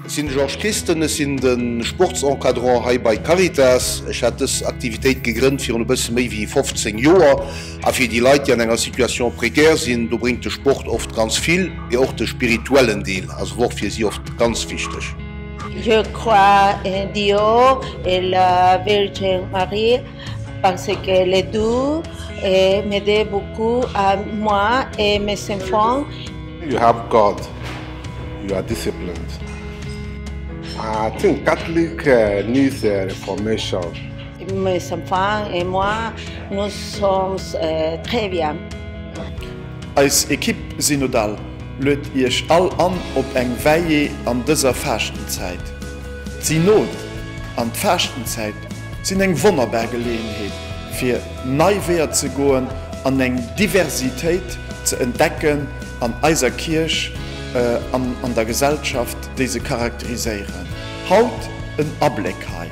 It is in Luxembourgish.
Ech sinn de Georges Christen, ech sinn de Sportsencadrant hei bei Caritas. Ech hat dës Aktivitéit gegrënnt virun e bësse méi wéi 15 Joer. A fir déi Leit, déi an enger Situation précaire sinn, do bréngt de Sport oft ganz vill, mee och de spirituellen Deel ass och fir si oft ganz wichteg. Je crois en Dieu et la Vierge Marie parce que les deux m'aident beaucoup à moi et mes enfants. You have God, you are disciplined. I think Catholic needs a reformation. Mes enfants et moi, nous sommes très bien. Eis Equipe Synodale luet Iech all an op eng Veillée an dëser Faaschtenzäit. D'Synod an d'Faaschtenzäit sinn eng wonnerbar Geleeënheet fir nei Weeër ze goen an eng Diversitéit ze entdecken an eiser Kierch an an der Gesellschaft, déi se charakteriséieren. Haut en Abléck hei.